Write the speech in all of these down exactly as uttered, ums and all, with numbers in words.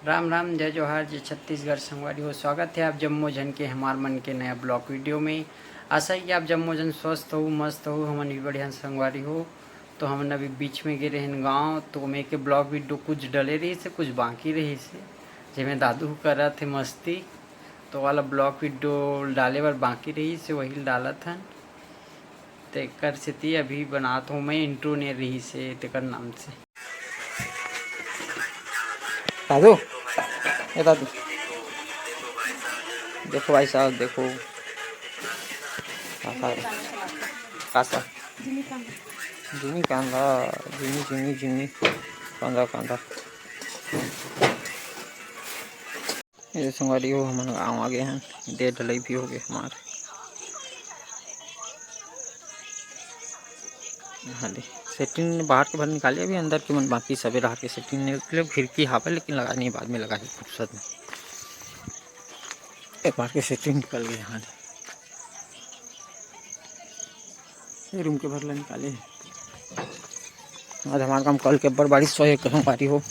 राम राम, जय जोहार, जय छत्तीसगढ़ संगवारी हो। स्वागत है आप जम्मो झन के हमार मन के नया ब्लॉग वीडियो में। आशा है कि आप जम्मो झन स्वस्थ हो, मस्त हो, हमन भी बढ़िया संगवारी हो। तो हमन अभी बीच में गे रहेन गाँव, तो ओमे के ब्लॉग वीडियो कुछ डले रहिस हे, कुछ बाकी रहिस हे, जेमे दादू करत हे मस्ती, तो वाला ब्लॉग वीडियो डाले बर बाकी रहिस हे, वही डालत हन। तेकर सेती अभी बनात हों मैं, इंट्रो नइ रहिस हे तेकर नाम से। दादू, ए दादू, देखो भाई साहब, देखो। का सा, का सा? जिमी कांदा, जिमी, जिमी, जिमी, कांदा, कांदा। ये संगवारी हो, हमन गाँव आ गे हन, दे ढलई भी हो गे हमार। हाँ दे, सेटिंग बाहर के भर निकाले, अभी अंदर के मन बाकी सबे डहर के सेटिंग नइ निकले, खिड़की हावे लेकिन लगा नहीं, बाद में लगा ही फुर्सत में। एक बार के सेटिंग निकल गए। हाँ दे, ये रूम के भर ला निकाले। आज हमार गाँव कल के अब्बड़ बारिश होए, कहूँ बारी हो,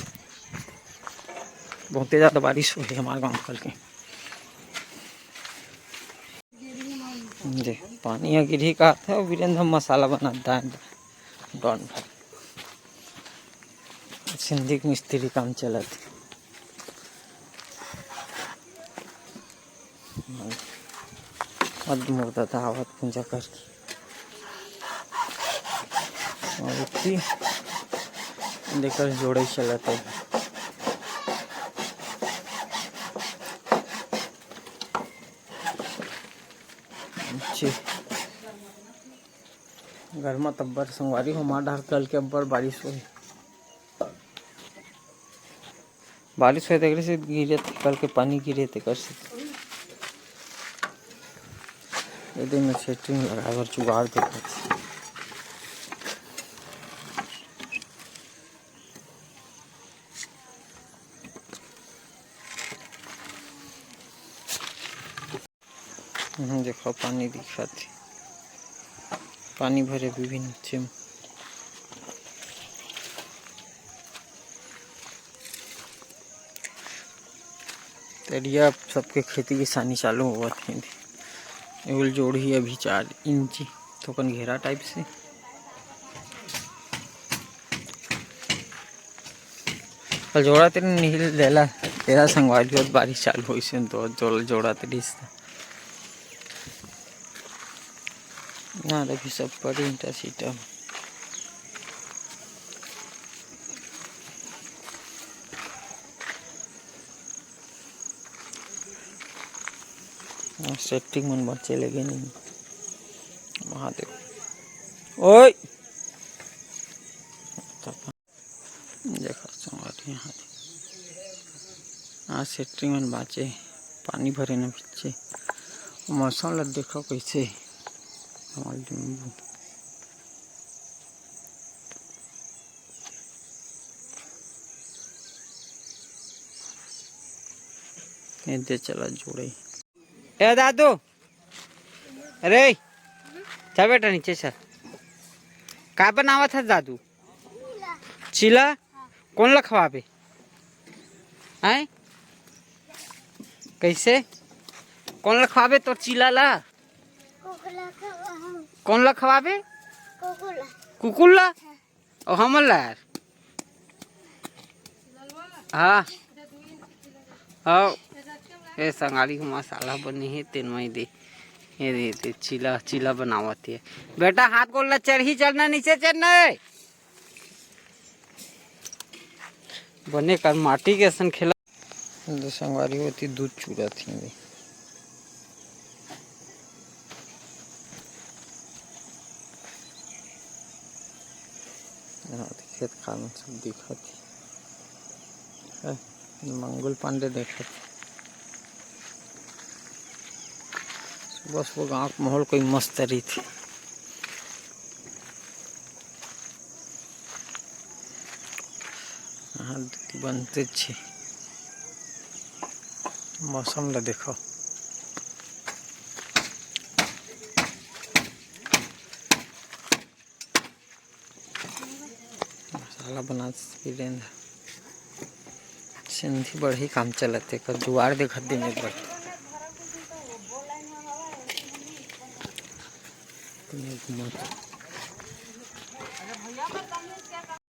बहुते ज़्यादा बारिश होए हमार गाँव कल के। दे, पानी ह गिरही कहत हे, वीरेंद्र मसाला बनात दाएँ डॉन भाई। सिंधी के मिस्त्री काम चलत हे। अद मुर्दा त आवत पूजा करके। और इतनी देखकर जोड़े चलत हे। अच्छी। गरमा तब्बर संगवारी हो, हमार डहर कल के अब्बड़ बारिश होही। बारिश होए तेकरे से गिरे, कल के पानी गिरे तेकर से। ये दिन में सेटिंग लगाए बर जुगाड़ देखत। हम्म, देखो पानी दिखत हे, पानी भरे विभिन्न चिम। तरिया सबके खेती किसानी चालू होवत हे। एहू ल जोड़ही अभी चार इंची थोकन घेरा टाइप से। कल जोड़त रिहिस तेला, तेला संगवारी हो, बारिश चालू होइस हे तो जोड़-, जोड़त रिहिस। ना, अभी सब पड़ी ईंटा सीटा। हाँ, सेटिंग मन बचे लगे नहीं। महादेव। ओए। देखो संगवारी, यहाँ दे। हाँ, सेटिंग मन बाचे, पानी भरे न पीछे। मौसम ला देखो कैसे। हमारे नींबू। ये दे चला जोड़े। ए दादू, अरे, चल बेटा नीचे चल। का बनावत हस दादू? चीला? कोन ल खवाबे? हैं? कैसे? कोन ल खवाबे तोर चीला ला? कोन ल खवाबे? कुकुर ला। अउ हमन ला यार। हाँ। अउ ए संगारी के मसाला बने हे, तेन मई दे। ये दे, दे, चीला, चीला बनावत हे। बेटा, हाथ गोड़ ला चढ़ही, चढ़ना, नीचे चढ़ना हे। बने कर माटी के असन खेला। दे संगवारी होती दूध चूरत हे। यहाँ तो खेत खार में सब दिखत हे। ए, मंगल पांडे देखत हे। सुबह सुबह गाँव के माहौल कोई मस्त रहिथे। हाँ, बनते छे। मौसम ला देखो। मसाला बनात वीरेंद्र। सिंधी बढ़िया काम चलत हे, एकर दुआर देखत दिन एक बार।